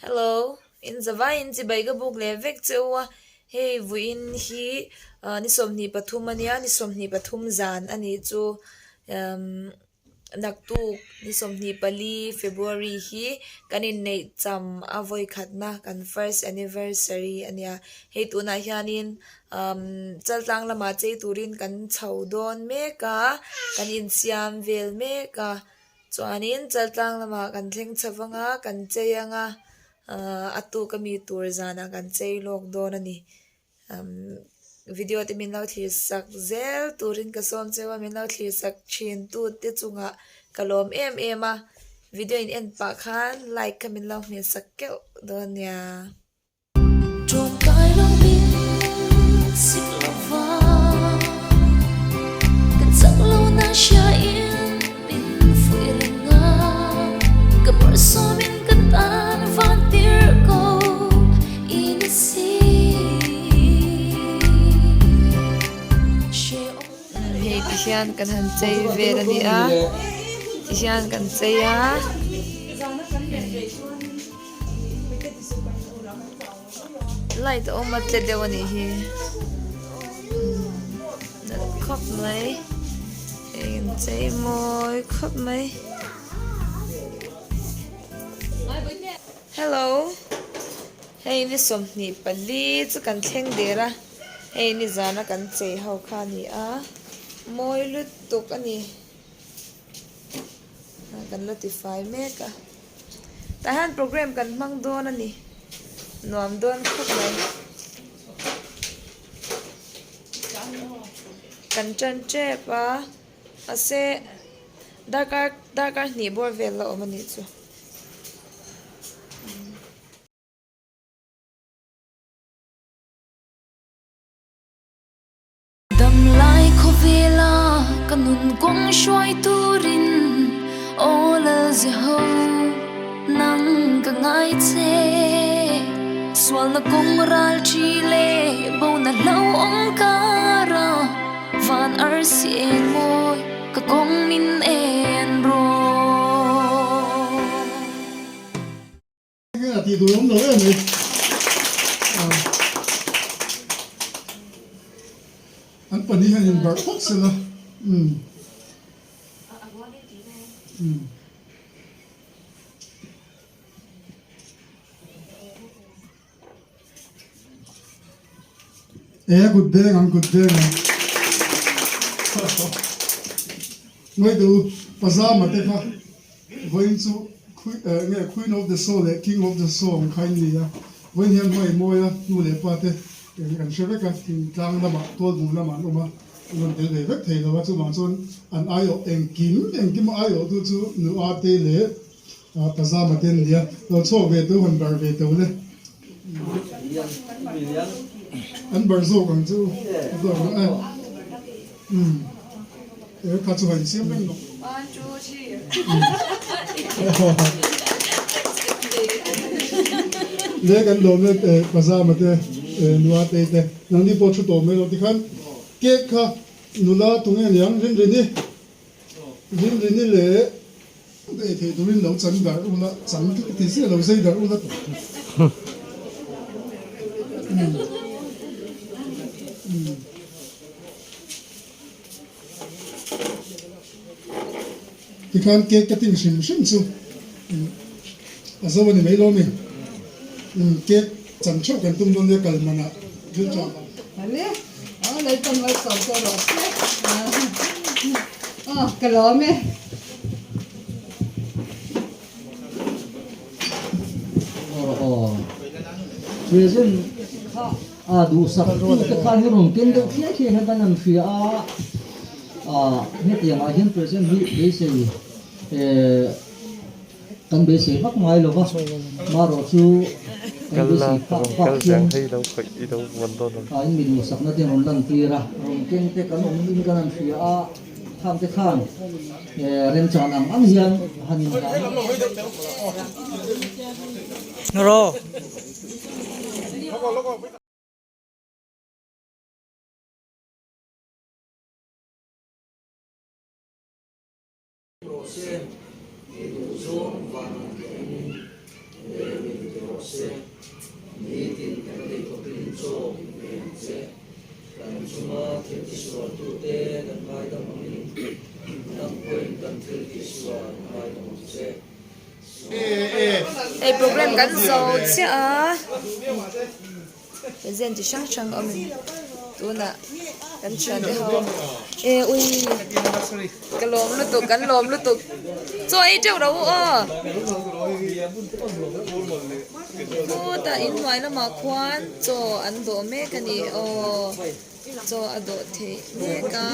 Hello, in zavai in chibai ka buk leh vek che u a, hei vawiin hi ni 23 ania, ni 23 zan a nih chu umm naktuk ni 24 February hi kan inneih cham a vawikhatna kan first anniversary ania, hei tunah hianin umm chaltlang lamah chei turin kan chho dawn mek a, kan insiam vel mek a. Chuanin chaltlang lamah kan thleng chho vang a, kan chei ang a, ahh a tuk ami tur zanah kan chei lawk dawn a ni. Umm video te min lo thlir sak zel turin ka sawm cheu a, min lo thlir sak thin tu te chungah ka lawm em em a, video in en pah khan like kha min lo hmeh sak keuh dawn nia. Hei ti hian kan han chei vel a ni a ti hian kan chei a. Light a awm a tle deuh a nih hi nalh khawp mai hei an chei mawi khawp mai hello hei ni 24 chu kan thleng der a hei nizana kan chei ho kha a ni a mawi lutuk a ni. Kan la tifai mek a tah hian program kan hmang dawn a ni nuam dawn khawp mai kan tan tep a mahse darkar darkar hnih bawr vel la awm a nih chu. Damlai khawvela ka nun kawng hruai turin aw lal Jeho nang ka ngai che. Sualna kawng ral thi leh bona hlauhawm kara van arsi eng mawi ka kawng min en rawh. Nge a tih duh awm lo em mai. An pahnih hian in barh phawt sela. Umm. Umm. E kut beng ang kut beng ang. Ngawi teh u, pajama te kha vawiin chu nge Queen of the Soul leh King of the Song kha in ni a, vawiin hian hmai mawi a nu leh pa te kan hre vek a, thingtlang lamah tualbung lamah an awm a, an rawn tel ve vek thei lo a, chuvang chuan an aiawh engkim engkim aiawhtu chu nu a te leh pajama te an ni a, lo chhuak ve teuh han barh ve teuh le. An barh zawk ang chu zawk ang a. Umm e kha chu hain siam reng lo. One two three. Le kan lawm e pajama te nula te te nangni pawh thu tawh mai lo tikhan cake kha nula tunge aniang Rinrini Rinrini leh ei theih turin lo chan darh ula chan ti chiah lo zei darh ula. Tikhan cake cutting hrim hrim chu a zo a ni mai lo mi. Cake chan theuh kan tum dawn nia kal manah thil tha. Present kha a duhsak tute khan hi rawn ken deuh thliah thliah hian kan han hria a, ah hetiang ah hian present hi beisei eh kan beisei vak ngai lo va, marawh chu kan beisei phak phak hian ah in mi duhsakna te rawn lan tir a, rawn keng te kan awm in kan han hria a, khang te khan eh remchan ang ang hian han in Rawh se, i duhzawng van ang thlengin lei min ti rawh. Hei program kan zo chiah a present chi hrang hrang a awm in tunah kan thian te ho e ui ka lawm lutuk kan lawm lutuk chaw ei teuh ro u aw khutah inhnuai lamah khuan chaw an dawh mek a ni aw. Chaw a dawh theih mek a.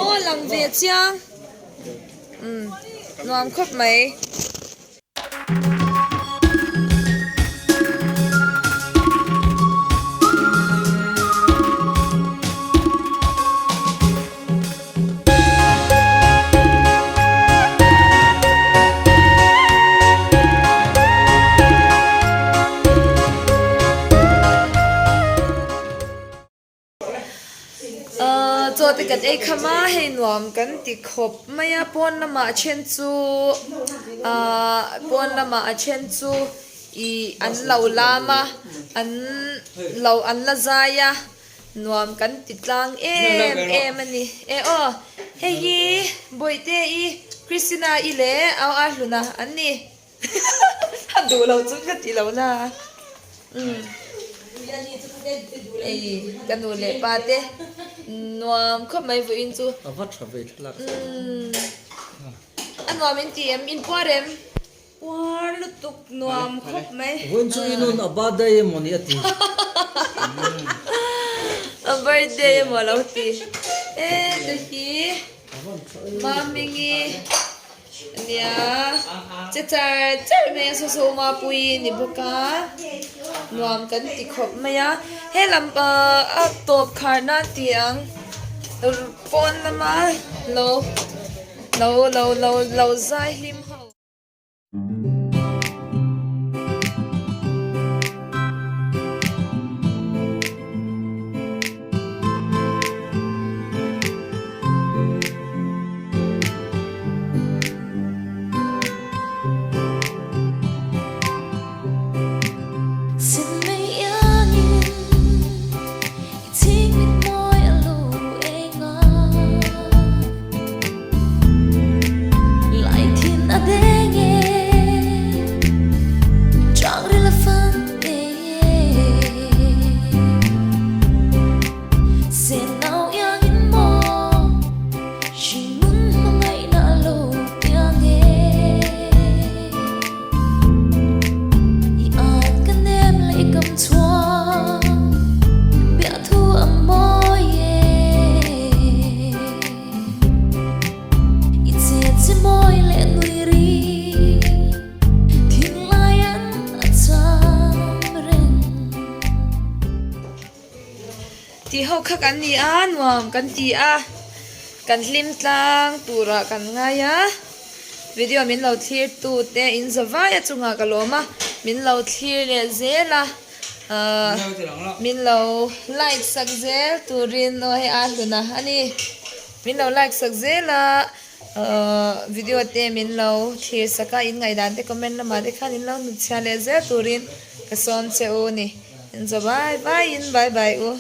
Aw lang ve chiang. Umm nuam khawp mai. Chaw te kan ei kham a, hei nuam kan ti khawp mai a, pawn lamah a then chu ahh pawn lamah a then chu ih an lo lam a, an lo an la zai a. Nuam kan ti tlang em em a ni. E aw, hei hi Bawihte i Christina i leh au a hluna an ni. A duh lo chu ka ti lo na. Umm. Ei, ka nu leh pa te nuam khawp mai vawiin chu. A va tha ve thlalak. Umm. A nuam in ti em? In puar em? Puar lutuk nuam khawp mai. Vawiin chu i nun a birthday emaw ni a ti. A birthday emaw a lo ti. E tu hi Mamingi ania che char char mai a saw saw Mapuii ni bawk a nuam kan ti khawp mai a helam a tawp khar nan ti ang pawn lama lo lo lo lo lo zai hlim ho. Tih ho kha kan ni a, nuam kan ti a, kan hlim tlang turah kan ngai a, video min lo thlir tu te in za vai a chungah ka lawm a, min lo thlir leh zel a, ahh min lo like sak zel turin aw hei a hlun a a ni, min lo like sak zel a, ahh video te min lo thlir sak a, in ngaihdan te comment lamah te khan in lo hnutchhiah leh zel turin ka sawm che u a ni. In za bye bye in bye bye u.